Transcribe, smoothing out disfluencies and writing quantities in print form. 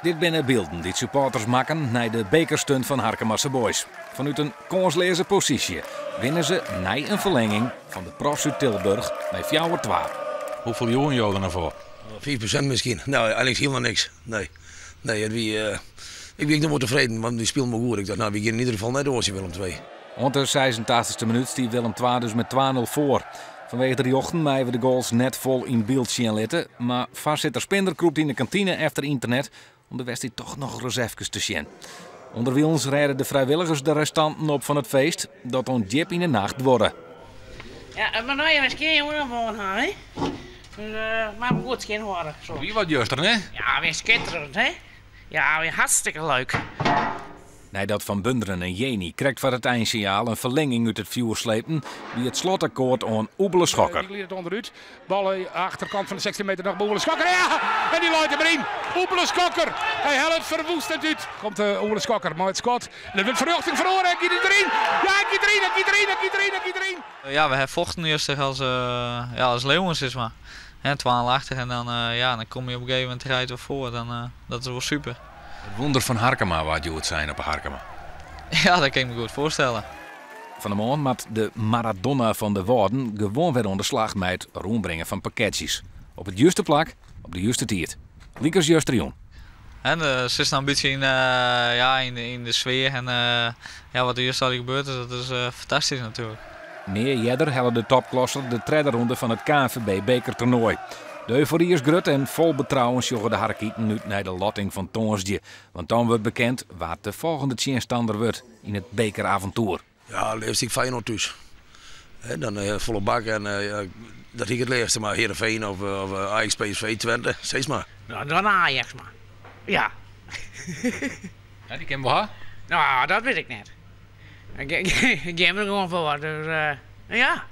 Dit binne bylden dy't supporters makken nei de bekerstunt fan Harkemase Boys. Fanút in kânsleaze posysje winne se nei in ferlenging fan de profs út Tilburg mei 4-2. Hoefolle joegen jo der no foar? 5% miskien. No, eins hielendal niks. Nee. Nee, it wie, ik wie ek noch wol tefreden, want wy spilen wol goed. Ik tocht, no, wy gean yn ieder gefal net oars tsjin Willem II. Oant de 86e minút stie Willem II dus mei 2-0 foar. Fanwege de rjochten meie we de goals net fol yn byld sjen litte, mar foarsitter Spinder krûpt yn de kantine efter ynternet om de wedstriid toch noch ris efkes te sjen. Underwilens rêde de frijwilligers de restanten op fan it feest, dat oant djip yn de nacht duorre. Ja, mar no even skjin jongen oan ha, hè? Dus mar goed skjin hâlde. Wie wat juster, hè? Ja, wie skitterend, hè? Ja, wie hartstikke leuk. Neidat Van Bunderen en Jeni krekt foar it einsinjaal in ferlinging út it fjoer sleepten, wie it slotakkoard oan Oebele Schokker. Die glidet onderút. Bal achterkant fan de 16 meter noch by Oebele Schokker. Ja! En dy leit him deryn. Oebele Schokker. Hy hellet ferwoestend út. Komt Oebele Schokker mei it skot. En it wurdt fan rjochting feroare. En giet hy deryn. Ja, hy giet deryn. Hy giet deryn. Hy giet deryn. Hy giet deryn. Ja, we ha fochten juster as, ja, as leeuwen sis mar. Hè, 12 achter en dan, ja, dan komme je op in gegeven momint trije twa foar. Dan, dat is wol super. It wûnder fan Harkema waard hjoed sein op 'e Harkema. Ja, dat kin ik me goed foarstelle. Fan 'e moarn moat de Maradona fan de Wâlden gewoan wer oan de slach mei it rûnbringen fan pakketsjes. Op it juste plak, op de juste tiid. Lykas justerjûn. En sitst no in bytsje yn, ja, yn de sfear en ja, wat der juster allegear gebeurd is, dat is fantastysk natuerlik. Nea earder helle de topklasser de tredde ronde fan it KNVB bekertoernoai. De eufory is grut en fol betrouwen sjogge de Harkiten út nei de lotting fan tongersdei. Want dan wurdt bekend wa't de folgjende tsjinstander wurdt yn it bekeraventoer. Ja, leafst hie ik Feyenoord thús. Dan folle bak en dat hie ik it leafste. Mar Heerenveen of Ajax, PSV, Twente, sis mar. No, dan Ajax mar. Ja. Ja, dy kin wol ha? No, dat wit ik net. Ik gean der gewoan foar. Dus ja.